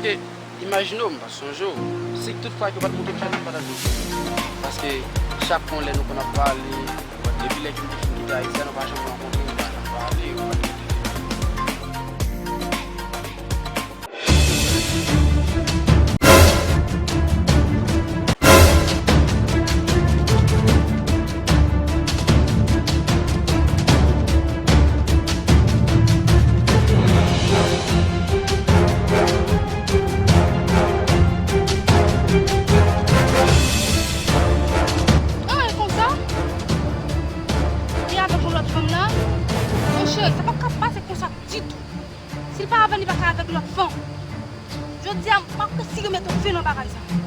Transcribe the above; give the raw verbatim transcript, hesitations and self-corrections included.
Paske, imajine w, m pa sonje w, si tout fwa ke yo pa t montre m channel, m pa t ap jwenn w. Paske, chak yon lè nou konn ap pale, depi lè ke m te fin kite Ayiti a, nou pa janm rankontre, nou pa janm pale, nou pa janm Ah, e konsa? Li avèk yon lòt fanm la? Monchè, sa p ap ka pase konsa ditou. Si l pa avè l, li pa ka avèk lòt fanm. Jodi a, m ap resi remèt yon fen nan bagay sa.